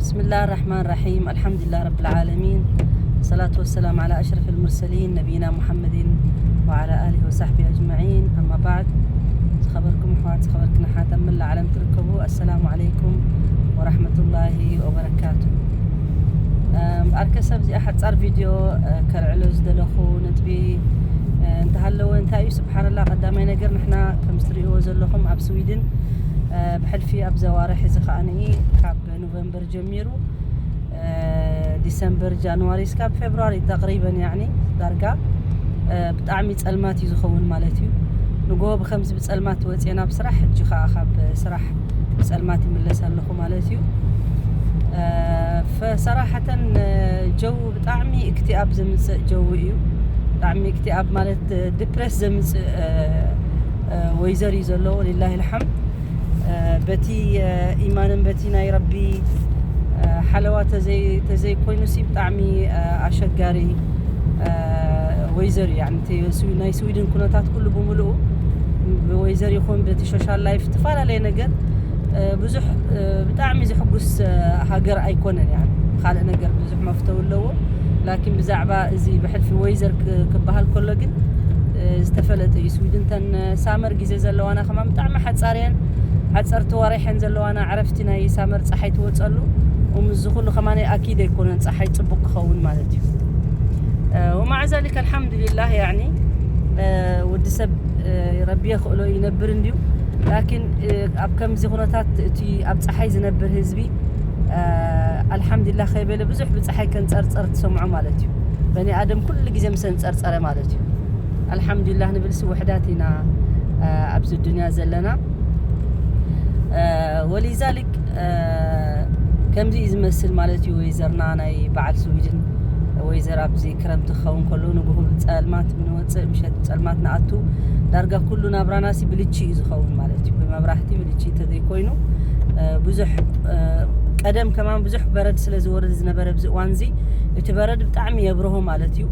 بسم الله الرحمن الرحيم. الحمد لله رب العالمين. الصلاة والسلام على أشرف المرسلين نبينا محمد وعلى آله وصحبه أجمعين. أما بعد، ዝኸበርኩም ኣሕዋት፣ ዝኸበርክን ኣሓት ኣብ መላእ ዓለም ትርከቡ፣ ኣሰላሙ ዓለይኩም ወራሕመቱላሂ ወበረካቱ። እም፣ ኣርከ ሰብ እዚኣ ሓጻር ቪድዮ፣ እ፣ ከልዕሎ ዝደለኹ ነጥቢ፣ እ፣ እንተሃለወ እንታይ እዩ፣ ስብሓንላ፣ ቀዳማይ ነገር ንሕና ከም እትርእይዎ ዘለኹም ኣብ ስዊድን፣ እ፣ ብሕልፊ ኣብ ዘዋርሕ እዚ ከኣ ካብ ኖቨምበር ጀሚሩ፣ እ፣ ዲሰምበር፣ ጃንዋሪ እስካብ ፌብሩዋሪ ተቕሪበን፣ ያዕኒ ዳርጋ፣ እ፣ ብጣዕሚ ጸልማት እዩ ዝኸውን ማለት እዩ። ንግሆ ብከምዚ ብጸልማት ወጽየ ናብ ስራሕ፣ ሕጂ ከኣ ካብ ስራሕ ብጸልማት ይምለስ ኣለኹ ማለት እዩ። እ፣ ፈሰራሐተን፣ እ፣ ጀው ብጣዕሚ እክትኣብ ዘምጽእ ጀው እዩ። ብጣዕሚ እክትኣብ ማለት፣ እ፣ ዲፕረስ ዘምጽእ፣ እ፣ እ፣ ወይዘር እዩ ዘሎ፣ ወሊላሂ ልሓምድ። እ፣ በቲ፣ እ፣ ኢማንን በቲ ናይ ረቢ፣ እ፣ ሓለዋ ተዘይ-፣ ተዘይኮይኑሲ ብጣዕሚ፣ እ፣ ኣሸጋሪ፣ እ፣ ወይዘር እዩ። ያዕኒ እቲ ስዊ-፣ ናይ ስዊድን ኩነታት ኩሉ ብምሉኡ ብወይዘር ይኹን በቲ ሶሻል ላይፍ ዝተፈላለየ ነገር፣ እ፣ ብዙሕ፣ እ፣ ብጣዕሚ ዘሕጉስ፣ እ፣ ሃገር ኣይኮነን። ያዕኒ ካልእ ነገር ብዙሕ መፍተው ኣለዎ። ላኪን ብዛዕባ እዚ ብሕልፊ ወይዘር ክ-፣ ክበሃል ከሎ ግን፣ እ፣ ዝተፈለጠ እዩ። ስዊድን ተን ሳመር ግዜ ዘለዋና ከማን ብጣዕሚ ሓጻር እየን። ሓጸርቲ ወርሕ እየን ዘለዋና ዕረፍቲ ናይ ሳመር ጸሓይ ትወጸሉ። ወምዚ ኩሉ ከማን ኣኪድ ኣይኮነን ጸሓይ ጽቡቕ ክኸውን ማለት እዩ። እ፣ ወማዕ ዛሊክ ኣልሓምዱሊላህ፣ ያዕኒ፣ እ፣ ወዲ ሰብ፣ እ፣ ረቢ የኽእሎ ይነብር እንድዩ። ላኪን፣ እ፣ ኣብ ከምዚ ኩነታት እቲ ኣብ ጸሓይ ዝነብር ህዝቢ፣ እ፣ ኣልሓምዱሊላህ ከይበለ ብዙሕ ብጸሓይ ከንጸርጸር ትሰምዖ ማለት እዩ። በኒ ኣደም ኩሉ ግዜ ምስ ኣንጸርጸረ ማለት እዩ። ኣልሓምዱሊላህ ንብልሲ ውሕዳት ኢና፣ እ፣ ኣብዚ ዱንያ ዘለና። እ፣ ወሊዛሊክ፣ እ፣ ከምዚ እዩ ዝመስል ማለት እዩ። ወይዘርና ናይ በዓል ስዊድን ወይዘር ኣብዚ ክረምቲ ክኸውን ከሎ ንግሆ ብጸልማት ብንወጽእ፣ ምሸት ብጸልማት ንኣቱ፣ ዳርጋ ኩሉ ናብራናሲ ብልቺ እዩ ዝኸውን ማለት እዩ። ብመብራህቲ ብልቺ እንተዘይኮይኑ፣ እ፣ ብዙሕ፣ እ፣ ቀደም ከማን ብዙሕ በረድ ስለ ዝወርድ ዝነበረ ኣብዚ እዋንዚ፣ እቲ በረድ ብጣዕሚ የብርሆ ማለት እዩ።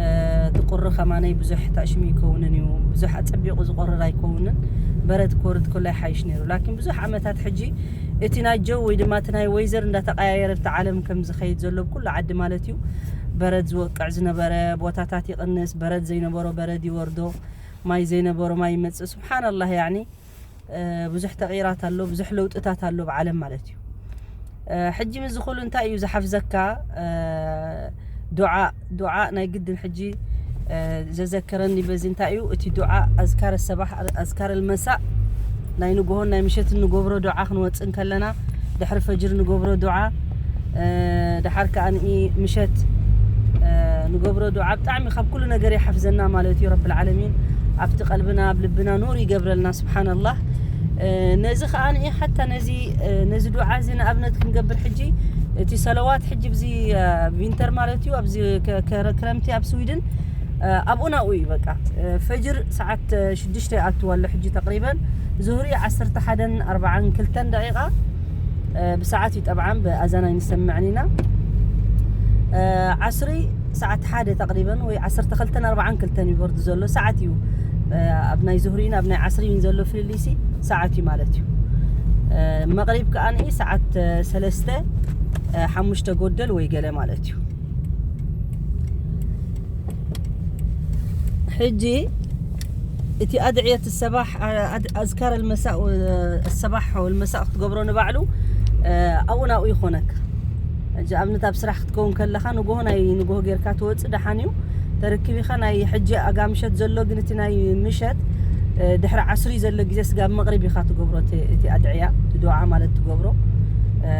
እ፣ እቲ ቁሪ ከማነይ ብዙሕ ታሽሚ ይከውንን እዩ። ብዙሕ ኣጸቢቑ ዝቆርር ኣይከውንን። በረድ ክወርድ ከሎ ይሓይሽ ነይሩ። ላኪን ብዙሕ ዓመታት ሕጂ እቲ ናይ ጀው ወይ ድማ እቲ ናይ ወይዘር እንዳተቀያየረ ኣብቲ ዓለም ከም ዝኸይድ ዘሎ ብኩሉ ዓዲ ማለት እዩ። በረድ ዝወቅዕ ዝነበረ ቦታታት ይቕንስ፣ በረድ ዘይነበሮ በረድ ይወርዶ፣ ማይ ዘይነበሮ ማይ ይመጽእ። ስብሓንላህ፣ ያዕኒ፣ እ፣ ብዙሕ ተቕይራት ኣሎ፣ ብዙሕ ለውጥታት ኣሎ ኣብ ዓለም ማለት እዩ። እ፣ ሕጂ ምስዚ ኩሉ እንታይ እዩ ዝሓፍዘካ? እ፣ ዱዓ፣ ዱዓ ናይ ግድን ሕጂ፣ እ፣ ዘዘከረኒ በዚ እንታይ እዩ፣ እቲ ዱዓ ኣዝካር ሰባሕ፣ ኣዝካር ልመሳእ፣ ናይ ንግሆን ናይ ምሸትን ንገብሮ ዱዓ ክንወጽእ እንከለና፣ ድሕሪ ፈጅር ንገብሮ ዱዓ፣ እ፣ ድሓር ከኣ ንኢ ምሸት፣ እ፣ ንገብሮ ዱዓ ብጣዕሚ ካብ ኩሉ ነገር ይሓፍዘና ማለት እዩ። ረብል ዓለሚን ኣብቲ ቀልብና፣ ኣብ ልብና ኑር ይገብረልና። ስብሓንላህ። እ፣ ነዚ ከኣ ንኢ ሓታ ነዚ፣ እ፣ ነዚ ዱዓ እዚ ንኣብነት ክንገብር ሕጂ፣ እቲ ሰለዋት ሕጂ ብዚ፣ እ፣ ቪንተር ማለት እዩ፣ ኣብዚ ከ-፣ ከረ-፣ ክረምቲ ኣብ ስዊድን፣ እ፣ ኣብኡ ናብኡ እዩ በቃ። እ፣ ፈጅር ሰዓት፣ እ፣ ሽዱሽተ ይኣትው ኣሎ ሕጂ ተቕሪበን። ዙህሪ ዓሰርተ ሓደን ኣርባዓን ክልተን ደቂቓ፣ እ፣ ብሰዓት እዩ ጠብዓን ብኣዛን ኣይንሰምዕን ኢና። እ፣ ዓስሪ ሰዓት ሓደ ተቕሪበን ወይ ዓሰርተ ክልተን ኣርባዓን ክልተን እዩ በርዱ ዘሎ ሰዓት እዩ። እ፣ ኣብ ናይ ዙህሪን ኣብ ናይ ዓስሪን ዘሎ ፍልልይሲ ሰዓት እዩ ማለት እዩ። እ፣ መቕሪብ ከኣ ንኢ ሰዓት፣ እ፣ ሰለስተ፣ እ፣ ሓሙሽተ ጎደል ወይ ገለ ማለት እዩ። ሕጂ እቲ ኣድዕየት ሰባሕ፣ ኣድ-፣ ኣዝካር ልመሳእ ወ-፣ ሰባሕ ወልመሳእ ክትገብሮ ንባዕሉ፣ እ፣ ኣብኡ ናብኡ ይኾነካ። ሕጂ ኣብነት ኣብ ስራሕ ክትከውን ከለኻ ንግሆ ናይ ንግሆ ጌርካ ትወጽእ ደሓን እዩ። ተረኪቢኻ ናይ ሕጂ ኣጋ ምሸት ዘሎ ግን እቲ ናይ ምሸት፣ እ፣ ድሕሪ ዓስሪ ዘሎ ግዜ ስጋብ መቕሪብ ኢኻ ትገብሮ እቲ፣ እቲ ኣድዕያ፣ እቲ ዱዓ ማለት ትገብሮ። እ፣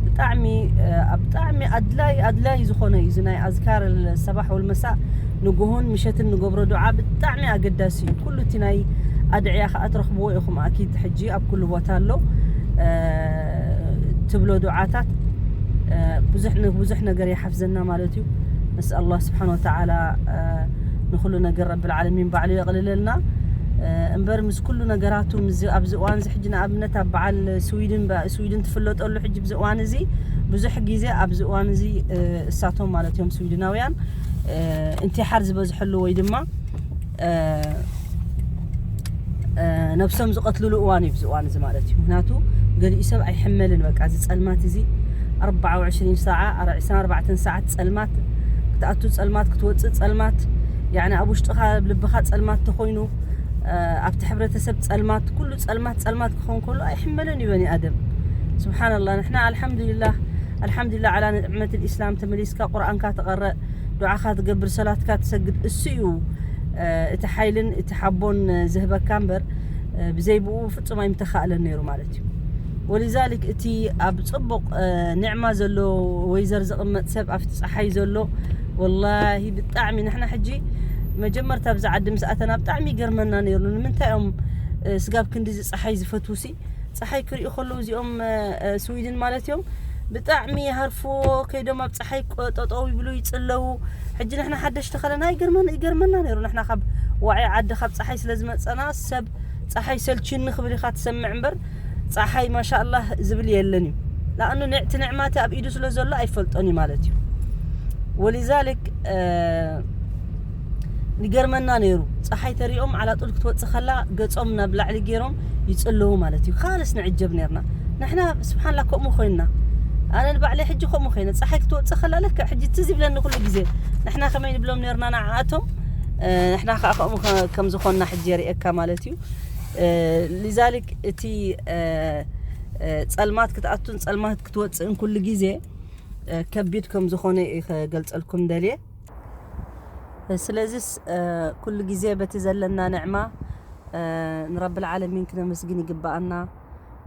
ብጣዕሚ፣ እ፣ ኣብ ብጣዕሚ ኣድላይ፣ ኣድላይ ዝኾነ እዩ እዚ ናይ ኣዝካር ሰባሕ ወልመሳእ ንግሆን ምሸትን ንገብሮ ዱዓ ብጣዕሚ ኣገዳሲ እዩ። ኩሉ እቲ ናይ ኣድዕያ ኸኣ ትረኽብዎ ኢኹም ኣኪድ ሕጂ ኣብ ኩሉ ቦታ ኣሎ። እ፣ ትብሎ ዱዓታት፣ እ፣ ብዙሕ፣ ንብዙሕ ነገር ይሓፍዘና ማለት እዩ። ነስኣል ኣላህ ስብሓን ወተዓላ፣ እ፣ ንኹሉ ነገር ረብል ዓለሚን ባዕሉ የቕልለልና። እ፣ እምበር ምስ ኩሉ ነገራቱ፣ ምስዚ ኣብዚ እዋን እዚ ሕጂ ንኣብነት ኣብ በዓል ስዊድን፣ በ-፣ ስዊድን ትፍለጠሉ ሕጂ ኣብዚ እዋን እዚ ብዙሕ ግዜ ኣብዚ እዋን እዚ፣ እ፣ እሳቶም ማለት እዮም ስዊድናውያን፣ እ፣ እንቲሓር ዝበዝሐሉ ወይ ድማ፣ እ፣ እ፣ ነብሶም ዝቐትልሉ እዋን እዩ፣ ኣብዚ እዋን እዚ ማለት እዩ። ምክንያቱ ገሊኡ ሰብ ኣይሕመልን። በቃ እዚ ጸልማት እዚ ኣርባዓ ወዕስሪን ሰዓ፣ ኣረ ዕስራን ኣርባዕተን ሰዓት ጸልማት ክትኣቱ፣ ጸልማት ክትወጽእ፣ ጸልማት፣ ያኒ ኣብ ውሽጥኻ፣ ኣብ ልብኻ ጸልማት ተኾይኑ፣ እ፣ ኣብቲ ሕብረተሰብ ጸልማት፣ ኩሉ ጸልማት፣ ጸልማት ክኾን ከሎ ኣይሕመልን እዩ በኒ ኣደም። ስብሓንላህ። ንሕና ኣልሓምዱሊላህ፣ ኣልሓምዱሊላህ ዓላ ንዕመት ልኢስላም፣ ተመሊስካ ቁርኣንካ ትቐረእ፣ ዱዓኻ ትገብር፣ ሰላትካ ትሰግድ፣ እሱ እዩ፣ እ፣ እቲ ሓይልን እቲ ሓቦን ዝህበካ እምበር፣ እ፣ ብዘይ ብኡ ፍጹም ኣይምተኻእለን ነይሩ ማለት እዩ። ወሊዛሊክ እቲ ኣብ ጽቡቕ፣ እ፣ ኒዕማ ዘሎ ወይዘር ዝቕመጥ ሰብ ኣብቲ ጸሓይ ዘሎ፣ ወላሂ ብጣዕሚ ንሕና ሕጂ መጀመርታ ኣብዚ ዓዲ ምስ ኣተና ብጣዕሚ ይገርመና ነይሩ። ንምንታይ እዮም፣ እ፣ ስጋብ ክንዲዚ ጸሓይ ዝፈትዉሲ? ጸሓይ ክርእዩ ከለዉ እዚኦም፣ እ፣ እ፣ ስዊድን ማለት እዮም፣ ብጣዕሚ ይሃርፍዎ፣ ከይዶም ኣብ ጸሓይ ቆ-፣ ጠጠው ይብሉ፣ ይጽለዉ። ሕጂ ንሕና ሓደሽቲ ከለና ይገርመን-፣ ይገርመና ነይሩ። ንሕና ካብ ዋዒ ዓዲ ካብ ጸሓይ ስለ ዝመጸና ሰብ ጸሓይ ሰልችኒ ክብል ኢኻ ትሰምዕ እምበር ጸሓይ ማሻኣላህ ዝብል የለን እዩ። ለኣኑ ንዕ-፣ እቲ ንዕማቲ ኣብ ኢዱ ስለ ዘሎ ኣይፈልጦን እዩ ማለት እዩ። ወሊዛሊክ፣ እ፣ ይገርመና ነይሩ። ጸሓይ ተሪኦም ዓላጡል ክትወጽእ ከላ ገጾም ናብ ላዕሊ ገይሮም ይጽለዉ ማለት እዩ። ካልስ ንዕጀብ ነይርና። ንሕና ስብሓንላ ከምኡ ኮይንና። ኣነ ንባዕለይ ሕጂ ከምኡ ኮይነ። ጸሓይ ክትወጽእ ከላ ልክዕ ሕጂ ትዝ ይብለኒ ኩሉ ግዜ። ንሕና ከመይ ንብሎም ነይርና ንዓኣቶም፣ እ፣ ንሕና ከኣ ከምኡ ከ-፣ ከም ዝኾንና ሕጂ የርእየካ ማለት እዩ። እ፣ ሊዛሊክ እቲ፣ እ፣ እ፣ ጸልማት ክትኣቱን ጸልማት ክትወጽእን ኩሉ ግዜ፣ እ፣ ከቢድ ከም ዝኾነ እየ ክገልጸልኩም ደልየ። ስለዚስ፣ እ፣ ኩሉ ግዜ በቲ ዘለና ንዕማ፣ እ፣ ንረብል ዓለሚን ክነመስግን ይግብኣና።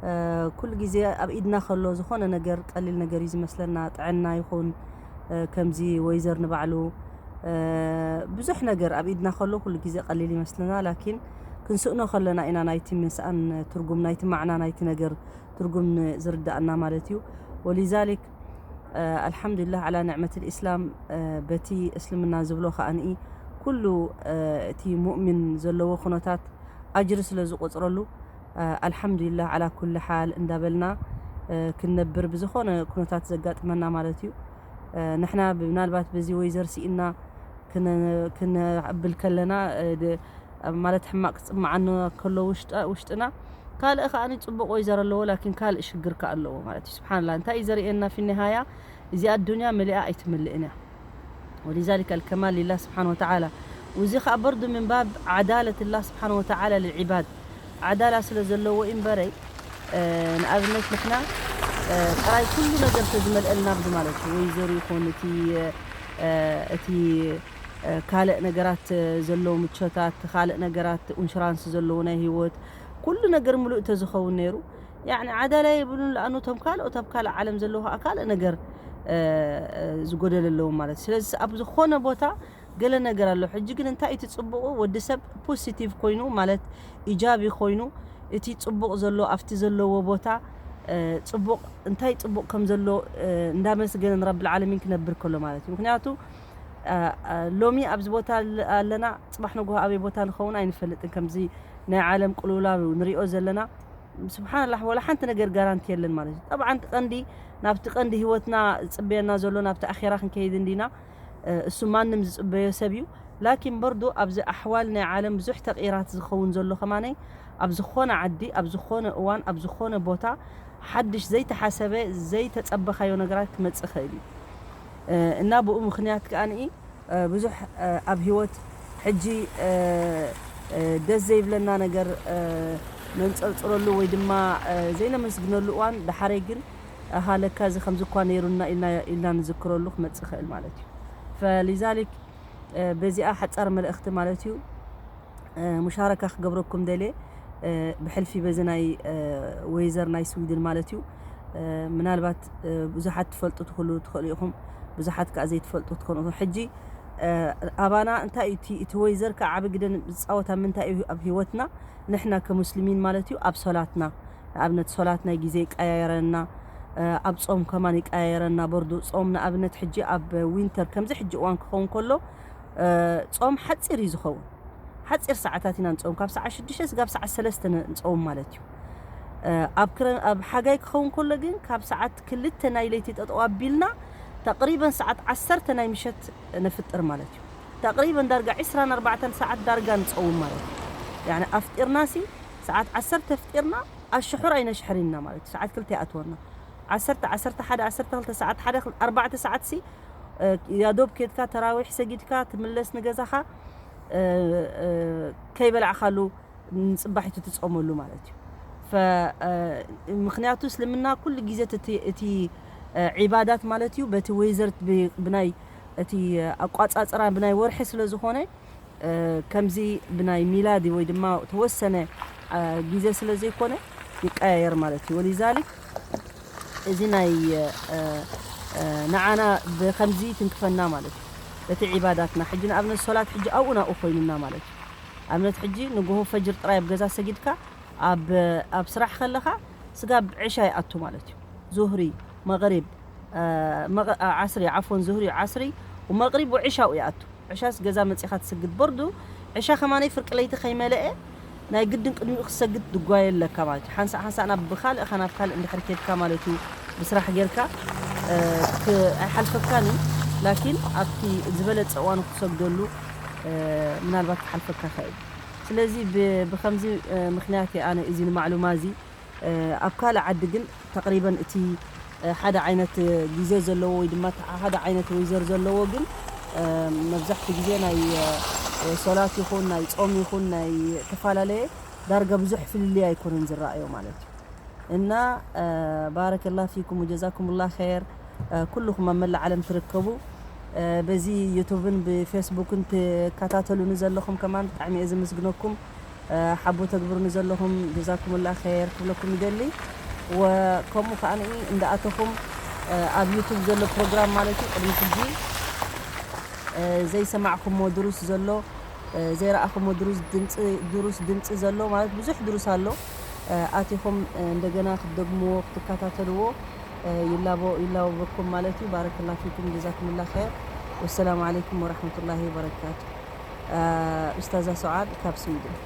እ፣ ኩሉ ግዜ ኣብ ኢድና ከሎ ዝኾነ ነገር ቀሊል ነገር እዩ ዝመስለና። ጥዕና ይኹን፣ እ፣ ከምዚ ወይዘር ንባዕሉ፣ እ፣ ብዙሕ ነገር ኣብ ኢድና ከሎ ኩሉ ግዜ ቀሊል ይመስለና። ላኪን ክንስእኖ ከለና ኢና ናይቲ ምስኣን ትርጉም፣ ናይቲ ማዕና ናይቲ ነገር ትርጉም ዝርዳእና ማለት እዩ። ወሊዛሊክ፣ እ፣ ኣልሓምዱሊላህ ዓላ ንዕመት ልኢስላም፣ እ፣ በቲ እስልምና ዝብሎ ከኣ ንኢ ኩሉ፣ እ፣ እቲ ሙእሚን ዘለዎ ኩነታት ኣጅሪ ስለ ዝቆጽረሉ፣ እ፣ ኣልሓምዱሊላህ ዓላ ኩሊ ሓል እንዳበልና፣ እ፣ ክንነብር ብዝኾነ ኩነታት ዘጋጥመና ማለት እዩ። እ፣ ንሕና ብናልባት በዚ ወይዘር ስኢና ክነ-፣ ክነብል ከለና፣ እ፣ ድ-፣ ማለት ሕማቅ ክጽምዓና ከሎ ውሽጠ-፣ ውሽጥና፣ ካልእ ከኣ ጽቡቅ ወይዘር ኣለዎ፣ ላኪን ካልእ ሽግር ከኣ ኣለዎ ማለት እዩ። ስብሓንላህ፣ እንታይ እዩ ዘርእየና? ፊ ኒሃያ እዚኣ ኣዱንያ መሊኣ ኣይትምልእን እያ። ወሊዛሊከ ኣልከማል ሊላህ ስብሓን ወተዓላ። ወዚ ከኣ በርዱ ምን ባብ ዓዳለት ላህ ስብሓን ወተዓላ ልልዒባድ። ዓዳላ ስለ ዘለዎ እምበረይ፣ እ፣ ንኣብነት ንሕና፣ እ፣ ጥራይ ኩሉ ነገር ተዝመልአልና ኣብዚ ማለት እዩ። ወይዘር ይኹን እቲ፣ እ፣ እቲ፣ እ፣ ካልእ ነገራት፣ እ፣ ዘለዎ ምቾታት፣ ካልእ ነገራት ኢንሹራንስ ዘለዎ ናይ ህይወት፣ ኩሉ ነገር ምሉእ ተዝኸውን ነይሩ። ያዕኒ ዓዳላ የብሉን፣ ለኣኑ እቶም ካልኦት ኣብ ካልእ ዓለም ዘለዉ ከኣ ካልእ ነገር፣ እ፣ እ፣ ዝጎደለ ኣለዎም ማለት እዩ። ስለዚ ኣብ ዝኾነ ቦታ ገለ ነገር ኣሎ። ሕጂ ግን እንታይ እቲ ጽቡቑ? ወዲ ሰብ ፖዚቲቭ ኮይኑ፣ ማለት ኢጃቢ ኮይኑ፣ እቲ ጽቡቕ ዘሎ ኣብቲ ዘለዎ ቦታ፣ እ፣ ጽቡቕ፣ እንታይ ጽቡቕ ከም ዘሎ፣ እ፣ እንዳመስገነ ንረብል ዓለሚን ክነብር ከሎ ማለት እዩ። ምክንያቱ፣ እ፣ እ፣ ሎሚ ኣብዚ ቦታ ኣለ-፣ ኣለና፣ ጽባሕ ንግሆ ኣበይ ቦታ ንኸውን ኣይንፈልጥን። ከምዚ ናይ ዓለም ቅልውላው ንሪኦ ዘለና፣ ስብሓንላህ፣ ወላ ሓንቲ ነገር ጋራንቲ የለን ማለት እዩ። ጠብዓን፣ እቲ ቀንዲ፣ ናብቲ ቀንዲ ህይወትና ዝጽበየና ዘሎ፣ ናብቲ ኣኼራ ክንከይድ እንዲና። እ፣ እሱ ማንም ዝጽበዮ ሰብ እዩ። ላኪን በርዱ ኣብዚ ኣሕዋል ናይ ዓለም ብዙሕ ተቕይራት ዝኸውን ዘሎ ከማነይ፣ ኣብ ዝኾነ ዓዲ፣ ኣብ ዝኾነ እዋን፣ ኣብ ዝኾነ ቦታ ሓድሽ ዘይተሓሰበ፣ ዘይተጸበኻዮ ነገራት ክመጽእ ይኽእል እዩ። እ፣ እና ብኡ ምኽንያት ከኣ ንኢ፣ እ፣ ብዙሕ፣ እ፣ ኣብ ህይወት ሕጂ፣ እ፣ እ፣ ደስ ዘይብለና ነገር፣ እ፣ ነንጸርጽረሉ ወይ ድማ፣ እ፣ ዘይነመስግነሉ እዋን፣ ደሓረይ ግን፣ ኣሃ፣ ለካ እዚ ከምዚ እኳ ነይሩና ኢልና፣ ኢልና ንዝክረሉ ክመጽእ ይኽእል ማለት እዩ። ፈሊዛሊክ፣ እ፣ በዚኣ ሓጻር መልእኽቲ ማለት እዩ፣ እ፣ ሙሻረካ ክገብረኩም ደልየ፣ እ፣ ብሕልፊ በዚ ናይ፣ እ፣ ወይዘር ናይ ስዊድን ማለት እዩ። እ፣ ምናልባት፣ እ፣ ብዙሓት ትፈልጡ ትኽእሉ፣ ትኽእሉ ኢኹም፣ ብዙሓት ከኣ ዘይትፈልጡ ትኾኑ ኢኹም። ሕጂ፣ እ፣ ኣባና እንታይ እዩ እቲ፣ እቲ ወይዘር ከኣ ዓቢ ግደ ዝጻወት ኣብ ምንታይ እዩ ኣብ ህይወትና? ንሕና ከሙስሊሚን ማለት እዩ ኣብ ሶላትና፣ ንኣብነት ሶላት ናይ ግዜ ይቀያየረና፣ እ፣ ኣብ ጾም ከማን ይቀያየረና። በርዱ ጾም ንኣብነት ሕጂ ኣብ ዊንተር ከምዚ ሕጂ እዋን ክኸውን ከሎ፣ እ፣ ጾም ሓጺር እዩ ዝኸውን። ሓጺር ሰዓታት ኢና ንጾም፣ ካብ ሰዓት ሽዱሽተ ስጋብ ሰዓት ሰለስተ ን-፣ ንጾም ማለት እዩ። እ፣ ኣብ ክረ-፣ ኣብ ሓጋይ ክኸውን ከሎ ግን ካብ ሰዓት ክልተ ናይ ለይቲ ጠጠው ኣቢልና ተቅሪበን ሰዓት ዓሰርተ ናይ ምሸት ነፍጥር ማለት እዩ። ተቅሪበን ዳርጋ ዕስራን ኣርባዕተን ሰዓት ዳርጋ ንጸውም ማለት እዩ። ያኒ ኣፍጢርናሲ ሰዓት ዓሰርተ ኣፍጢርና ኣሽሑር ኣይነሽሕር ኢና ማለት እዩ። ሰዓት ክልተ ይኣትወና። ዓሰርተ፣ ዓሰርተ ሓደ፣ ዓሰርተ ክልተ ሰዓት፣ ሓደ፣ ክል-፣ ኣርባዕተ ሰዓት ሲ፣ እ፣ ያዶብ ኬድካ ተራዊሕ ሰጊድካ ትምለስ ንገዛኻ፣ እ፣ እ፣ ከይበላዕካሉ ንጽባሒቱ ትጾመሉ ማለት እዩ። ፈ-፣ እ፣ ምኽንያቱ እስልምና ኩሉ ግዜ እቲ፣ እቲ፣ እ፣ ዒባዳት ማለት እዩ፣ በቲ ወይዘር ብ-፣ ብናይ እቲ ኣቋጻጽራ ብናይ ወርሒ ስለ ዝኾነ፣ እ፣ ከምዚ ብናይ ሚላዲ ወይ ድማ ተወሰነ፣ እ፣ ግዜ ስለ ዘይኮነ ይቀያየር ማለት እዩ። ወሊዛሊክ እዚ ናይ፣ እ፣ እ፣ ንዓና ብኸምዚ ትንክፈና ማለት እዩ። እቲ ዒባዳትና ሕጂ ንኣብነት ሶላት ሕጂ ኣብኡ ናብኡ ኮይኑና ማለት እዩ። ኣብነት ሕጂ ንግሆ ፈጅር ጥራይ ኣብ ገዛ ሰጊድካ ኣብ፣ ኣብ ስራሕ ከለኻ ስጋብ ዕሻ ይኣቱ ማለት እዩ። ዙህሪ፣ መቕሪብ፣ እ፣ መቐ-፣ እ፣ ዓስሪ፣ ዓፎን ዙህሪ፣ ዓስሪ ወመቕሪብ ወዕሻኡ ይኣቱ። ዕሻስ ገዛ መጺኻ ትሰግድ። በርዱ ዕሻ ከማነይ ፍርቂ ለይቲ ከይመለአ ናይ ግድን ቅድሚኡ ክትሰግድ ድጓየ ኣለካ ማለት እዩ። ሓንሳእ ሓንሳእ ናብ ብኻልእኻ ናብ ካልእ እንድሕር ኬድካ ማለት እዩ ብስራሕ ጌርካ፣ እ፣ ክ-፣ ኣይሓልፈካን እዩ። ላኪን ኣብቲ ዝበለጸ እዋኑ ክትሰግደሉ፣ እ፣ ምናልባት ክሓልፈካ ይኽእል። ስለዚ ብ-፣ ብኸምዚ፣ እ፣ ምኽንያት እየ ኣነ እዚ ንማዕሉማ እዚ፣ እ፣ ኣብ ካልእ ዓዲ ግን ተቕሪበን እቲ፣ እ፣ ሓደ ዓይነት ግዜ ዘለዎ ወይ ድማ እቲ ሓደ ዓይነት ወይዘር ዘለዎ ግን፣ እ፣ መብዛሕትኡ ግዜ ናይ፣ እ፣ ሶላት ይኹን ናይ ጾም ይኹን ናይ ተፈላለየ ዳርጋ ብዙሕ ፍልልይ ኣይኮነን ዝረኣዮ ማለት እዩ። እና፣ እ፣ ባረከላ ፊኩም ወጀዛኩምላ ኸይር፣ እ፣ ኩልኹም ኣብ መላእ ዓለም ትርከቡ፣ እ፣ በዚ ዩቱብን ብፌስቡክን ትከታተሉኒ ዘለኹም ከማን ብጣዕሚ እየ ዘመስግነኩም። እ፣ ሓቦ ተግብሩኒ ዘለኹም ጀዛኩምላ ኸይር ክብለኩም ይደሊ። ወከምኡ ከኣ እንደኣተኹም፣ እ፣ ኣብ ዩቱብ ዘሎ ፕሮግራም ማለት እዩ ቅድሚ ሕጂ፣ እ፣ ዘይሰማዕኩሞ ድሩስ ዘሎ፣ እ፣ ዘይረኣኹሞ ድሩስ ድምፂ፣ ድሩስ ድምፂ ዘሎ ማለት ብዙሕ ድሩስ ኣሎ። እ፣ ኣቲኹም፣ እ፣ እንደገና ክትደግምዎ፣ ክትከታተልዎ፣ እ፣ ይላቦ-፣ ይላበበኩም ማለት እዩ። ባረከላ ፊኩም ጀዛኩምላ ኸይር። ወሰላሙ ዓለይኩም ወራህመቱላሂ ወበረካቱ። እ፣ ኡስታዛ ሰዓድ ካብ ስዊድን።